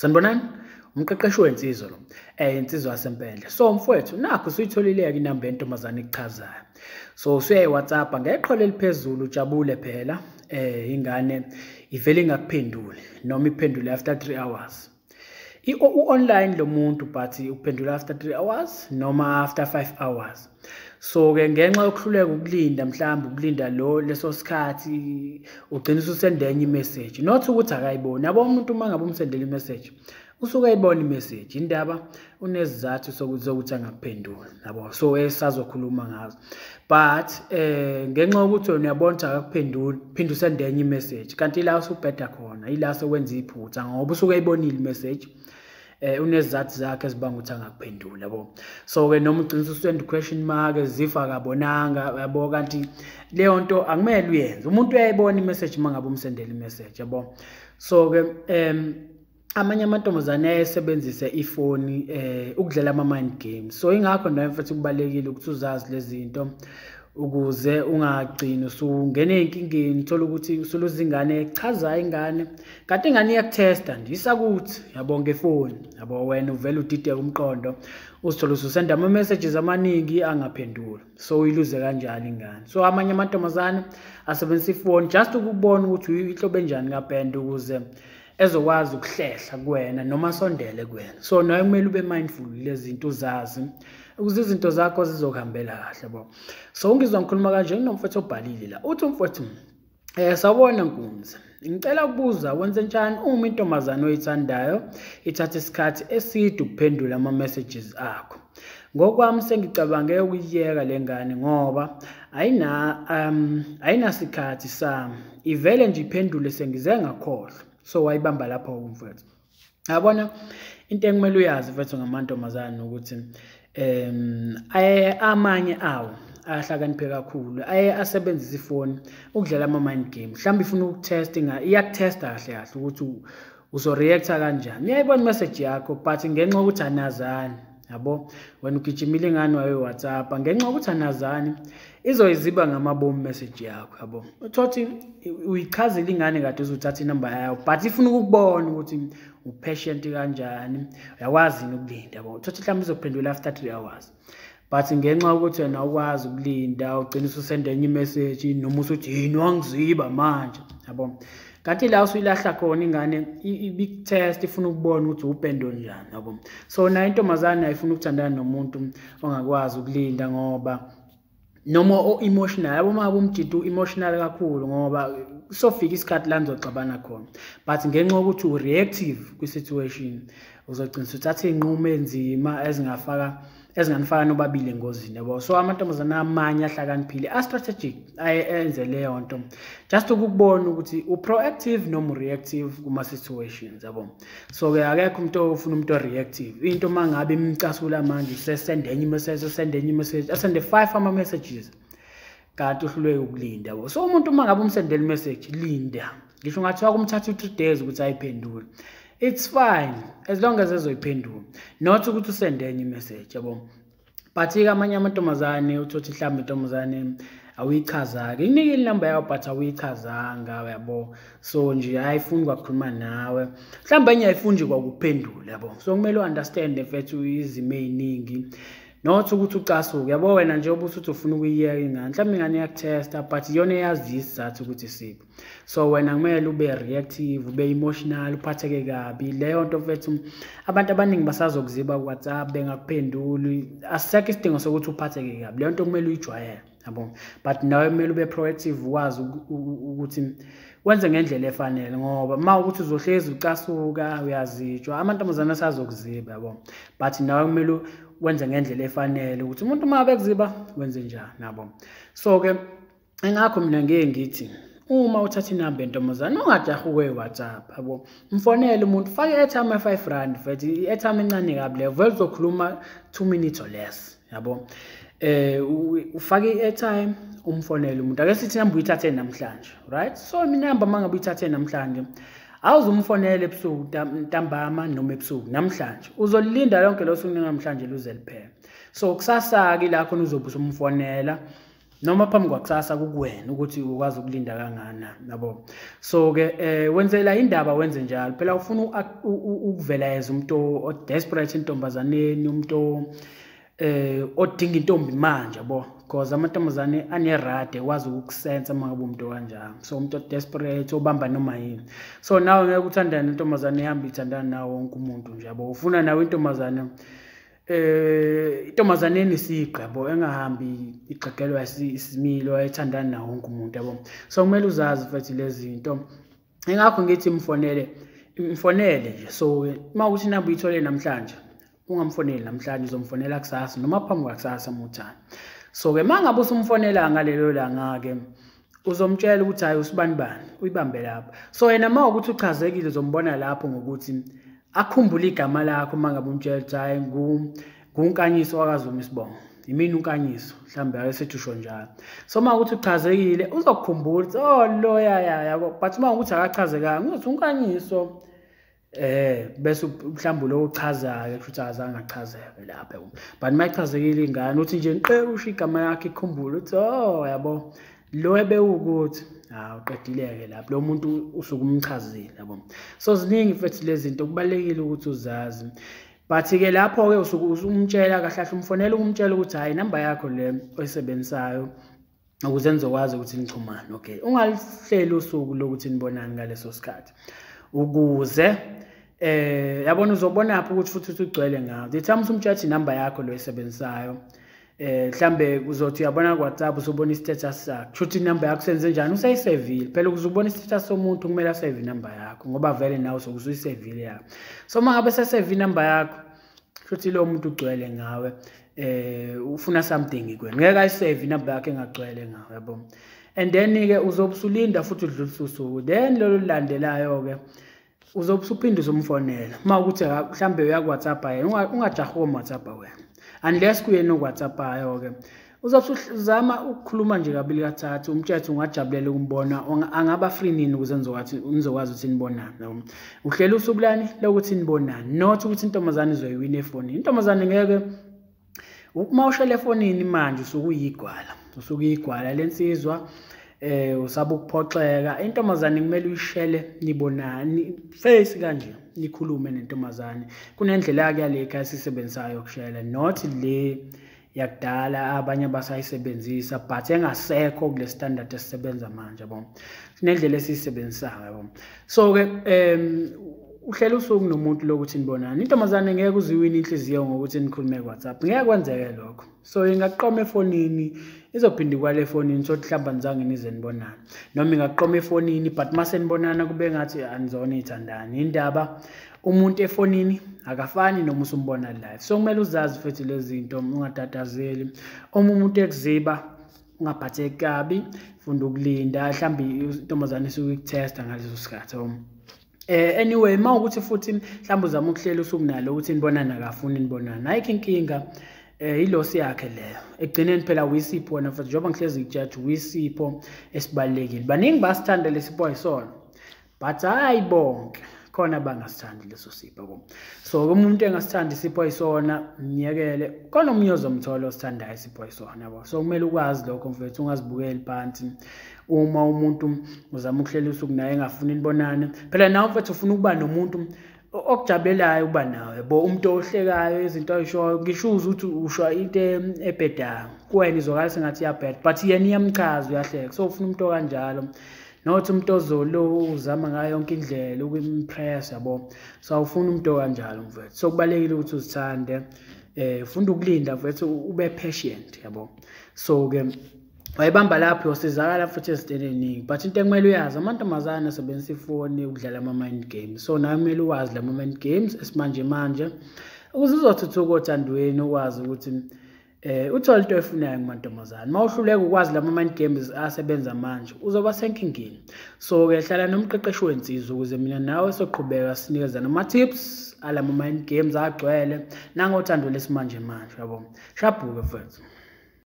Sanibonani, umqeqeshi wensizwa lo, insizwa yaseMpendle. So mfowethu, nakho usuyitholile-ke inamba yentombazane ekuchazayo. So usuyayi-WhatsApp ngeqholo eliphezulu, ujabule phela, ingane ivele ingakuphenduli noma iphendule after 3 hours. U-online lo muntu but uphendula after 3 hours noma after 5 hours. So-ke ngenxa yokuhluleka ukulinda, mhlawumbe ukulinda lo leso sikhathi, ugcina ususenda enye imessage. Not ukuthi akayiboni. Yabo, umuntu uma ngabe umsendela imessage, usuke ayibona imessage. Indaba unesizathu sokuthi angakuphenduli, yabo. So esazokhuluma ngazo. But ngenxa yokuthi wena uyabona ukuthi akakuphenduli, phinde usende enye imessage. Kanti ila usubheda khona, ila sekwenza iphutha ngoba usuke eyibonile imessage. Unezizathu zakhe ezibanga ukuthi angakuphenduli, yabo. So-ke noma ugcina ususenda question mark zifa akabonanga, yabo, kanti leyo nto akumele uyenze. Umuntu uyayibona imessage uma ngabe umsendela imessage, yabo. So-ke amanye amantombazane ayesebenzise ifoni ukudlala ama-mind games. So ingakho nawe mfethu kubalulekile ukuthi uzazi lezi zinto ukuze ungagcini usungena ey'nkingeni, uthole ukuthi usuluza ingane echazayo ingane, kanti ingane iyakuthesta nje isakuthi, yabo, ngefoni, yabo. Wena uvele udideke umqondo, uzithole ususenda ama-messages amaningi angaphenduli, so uyiluze kanjalo ingane. So amanye amantombazane asebenzisa ifoni just ukubona ukuthi inhlobo enjani kapende ukuze ezokwazi ukuhlehla kuwena noma asondele kuwena. So nawe kumele ube mindful lezi zinto, uzazi ukuze izinto zakho zizokuhambela kahle, yabo. So ngizwa ngikhuluma kanje kunomfowethu obhalile la, uthi umfowethu, sawubona Nkunzi, ngicela ukubuza wenze njani uma intombazane oyithandayo ithatha isikhathi eside ukuphendula ama-messages akho? Ngokwami sengicabange ukuyiyeka le ngane ngoba ayinasikhathi sami, ivele nje iphendule sengize ngakhohlwa. So wayibamba lapho umfowethu. Yabona, into ekumele uyazi mfethu ngamantombazane ukuthi amanye awo ahlakaniphe kakhulu, aye asebenzisa ifoni ukudlala ama-mind game. Mhlawumbe ifuna ukutesta, iyakuthesta kahle kahle ukuthi uzo-react-a kanjani. Iyayibona imessage yakho but ngenxa yokuthi anazani, yabo, wena ugijimile ingane wayo-WhatsApp, ngenxa yokuthi anazani izoyiziba ngamabomu message yakho, yabo. Uthothi uyichazile ingane kade uzothatha inamba yayo, but ifuna ukukubona ukuthi u-patient kanjani, uyakwazi yini ukulinda, yabo. Uthothi mhlawumbe izokuphendula after 3 hours. But ngenxa yokuthi wena awukwazi ukulinda, ugcina ususenda enye imessage noma usuthi yini wangiziba manje, yabo. Kanti la usuyilahla khona ingane i-big test ifuna ukubona ukuthi upendo njani, yabo. So nayo intombazane ayifuna ukuthandana nomuntu ongakwazi ukulinda ngoba noma o-emotional, yabo, uma ngabe umjita u-emotional kakhulu ngoba sofika isikhathi la nizoxabana khona. But ngenxa yokuthi u-reactive kwi-situation, uzogcina usuthatha iy'nqumo enzima ezinganifaka nobabili engozini, yabo. So amantombazane amanye ahlakaniphile, a-strategic, aye enze leyo nto just ukubona ukuthi u-proactive noma u-reactive kuma-situations, yabo. So-ke akekho umuntu ofuna umuntu o-reactive. Into uma ngabe imcasula manje usesende enye imessage, usende enye imessage, asende 5 ama-messages kanti uhluleke ukulinda, yabo. So umuntu uma ngabe umsendela imessage, linda. Ngisho ungathiwa kumthatha u-3 days ukuthi ayiphendule, it's fine as long as ezoyiphendula, not ukuthi usende enye imessage, yabo. But-ke amanye amantombazane uthothi mhlawumbe intombazane awuyichazanga, inikile inamba yakho but awuyichazanga, yabo. So nje ayifuni kwakukhuluma nawe, mhlawumbe enye ayifuni nje kwakuphendula, yabo. So kumele u-understand mfethu izimo ey'ningi, not ukuthi ucasuke, yabo. Wena nje ubusuthi ufuna ukuyiyeka ingane, mhlawumbe ingane iyakuthesta but iyona eyaziyo isizathu ukuthi siphi. So wena kumele ube reactive, ube emotional, uphatheke kabi. Leyo nto mfethu abantu abaningi basazokuziba ku-WhatsApp bengakuphenduli. Asisekho isidingo sokuthi uphatheke kabi, leyo nto kumele uyijwayele, yabo. But nawe kumele ube proactive, ukwazi ukuthi wenze ngendlela efanele, ngoba uma ukuthi uzohlezi ucasuka uyazitshwa, amantombazane asazokuziba, yabo. But nawe kumele wenze ngendlela efanele ukuthi umuntu uma bekuziba wenze njani, yabo. So-ke ingakho mina ngeke ngithi uma uthatha inamba yentombazane ungajahi ukuyi-WhatsApp, yabo. Mfonele umuntu, fake i-airtime ya-5 rand mfethu, i-airtime encane kabi leyo, vele uzokhuluma 2 minutes or less, yabo. Ufake i-airtime umfonele umuntu. Ake sithi inamba uyithathe namhlanje, right? So inamba uma ngabe uyithathe namhlanje, awuzumfonela ebusuku ntambama noma ebusuku namhlanje, uzolinda lonke lo suku namhlanje luze liphele. So kusasa-ke la khona uzobe usumfonela. Noma phambi kwakusasa kukuwena ukuthi ukwazi ukulinda kangakanani, yabo. So ke wenzela indaba wenze njalo. Phela ufuna ukuvela as umuntu o desperate intombazaneni, umuntu odinga intombi manje, yabo. Because amantombazane anerade ekwazi ukukusensa uma ngabe umuntu kanjalo. So umuntu desperate obamba noma yini. So nawe ngeke uthandane nentombazane ehamba ithandana nawo wonke umuntu nje, yabo. Ufuna nawe intombazane intombazane enesiqe, yabo, engahambi igxegelwa isimilo, ethandana nawo wonke umuntu, yabo. So kumele uzazi futhi lezi zinto. Ingakho ngithi mfonele, mfonele nje. So uma ukuthi inamba uyithole namhlanje, ungamfoneli namhlanje, uzomfonela kusasa noma phambi kwakusasa uma uthanda. So ke uma ngabe usumfonela ngalelo langa ke uzomtshela ukuthi hayi usibani bani, uyibambe lapho. So yena uma ukuthi uchazekile uzombona lapho ngokuthi akhumbule igama lakho. Uma ngabe umtshela ukuthi hayi nguNkanyiso wakaZuma isibongo, yimina uNkanyiso, mhlawumbe ake sithi usho njalo. So uma ukuthi uchazekile uzokukhumbula ukuthi oh lo ya ya yabo. But uma ukuthi akachazekanga uzothi uNkanyiso, bese mhlawumbe lo uchazayo futhi akazange achazeke lapho. But uma echazekile ingane uthi nje nqe usho igama lakhe ikhumbule uthi oh yabo lo ebewukuthi uqedile-ke lapho lo muntu usuke umchazile, yabo. So ziningi futhi lezi zinto kubalulekile ukuthi uzazi. But-ke lapho-ke usuke umtshela kahle kahle, umfonela ukumtshela ukuthi hhayi inamba yakho le oyisebenzisayo ukuze nizokwazi ukuthi nixhumane. Okay, ungalihleli usuku lokuthi nibonane ngaleso sikhathi ukuze yabona uzobona phi ukuthi futhi ugcwele ngawo. The time usumtshela ukuthi inamba yakho lo oyisebenzisayo, mhlambe uzothi uyabona ku-WhatsApp usubona i-status sakhe, kusho ukuthi inamba yakho senze njani, usayisevile. Phela ukuze ubone i-status somuntu kumele aseve inamba yakho, ngoba vele nawe usuke usuyisevile yakho. So uma ngabe seseve inamba yakho, kusho ukuthi lowo muntu ugcwele ngawe, ufuna something kuwena. Ngeke ayiseve inamba yakho engagcwele ngawe, yabo. And then-ke uzobe usulinda futhi udlulise usuku, then lolu lulandelayo-ke uzobe usuphinda uzomfonela. Uma ukuthi mhlambe uya ku-WhatsApp yena, ungajahi ukum-WhatsApp wena unless kuyena oku-WhatsApp-ayo-ke. Uzobe usuzama ukukhuluma nje kabili kathathu, umtshele ukuthi ungajabulela ukumbona, angaba free nini ukuze nizokwazi ukuthi nibonane. Uhlela usuku lani lokuthi nibonane, not ukuthi intombazane izoyiwina efonini. Intombazane ngeke, uma ushela efonini manje usuke uyigwala, usuke uyigwala lensizwa, usaba ukuphoxeka. Intombazane kumele uyishele nibonane face kanje, nikhulume nentombazane. Kunendlela yakhe yale ekhaya esiyisebenzisayo yokushela, not le yakudala abanye abasayisebenzisa but engasekho kule standard esisebenza manje, yabo. Kunendlela esiyisebenzisayo, yabo. So ke uhlela usuku nomuntu lokuthi nibonane. Intombazane ngeke uziwine inhliziyo ngokuthi nikhulume ku-WhatsApp, ngeke kwenzeke lokho. So ingaqoma efonini, izophinda ikwale efonini, so mhlawumbe anizange nize nibonane, noma ingaqoma efonini but mase nibonana kube ngathi anizona iy'thandani. Indaba umuntu efonini akafani noma usumbona live. So kumele uzazi futhi lezi zinto, ungatatazeli. Uma umuntu ekuziba ungaphatheki kabi, funda ukulinda, mhlawumbe intombazane isuke ikuthesta ngaleso sikhathi. Anyway, uma ukuthi futhi mhlawumbe uzama ukuhlela usuku nalo ukuthi nibonane, akafuni nibonane, ayikho inkinga. Ilosi yakhe leyo. Ekugcineni phela uyisipho wena futhi, njengoba ngihlezi ngikujaji, uyisipho esibalulekile. Baningi basithanda lesipho ayisona, but hayi bonke khona abangasithandi leso sipho, yabo. So umuntu engasithandi isipho ayisona, myekele, khona omunye ozomthola osithandayo isipho ayisona, yabo. So kumele ukwazi lokho mfethu, ungazibukeli phansi uma umuntu uzama ukuhlela usuku naye engafuni nibonane. Phela nawe mfethu ufuna ukuba nomuntu okujabulelayo ukuba nawe, yabo, umuntu ohlekayo izinto ayishoyo, ngisho uze ukuthi usho into ebhedayo kuwena izwakala sengathi iyabheda, but yena iyamchaza, uyahleka. So ufuna umuntu okanjalo, not umuntu ozolo uzama ngayo yonke indlela uku-impress, yabo. So awufuni umuntu okanjalo mfethu. So kubalulekile ukuthi uzithande, ufunda ukulinda mfethu, ube patient, yabo. So ke wayibamba lapho uyosizakala futhi ezintweni ey'ningi. But into ekumele uyazi, amantombazane asebenzisa ifoni ukudlala ama-mind games. So nawe kumele uwazi lama mind games esimanje manje ukuze uzothuthuka othandweni, ukwazi ukuthi uthole into oyifunayo kumantombazane. Uma uhluleka ukwazi lama mind games asebenza manje, uzoba senkingeni. So ke hlala nomqeqeshi wensizwa ukuze mina nawe soqhubeka sinikezana ama-tips alama mind games agcwele nangothando lesimanje manje, yabo. Shabhuke mfethu.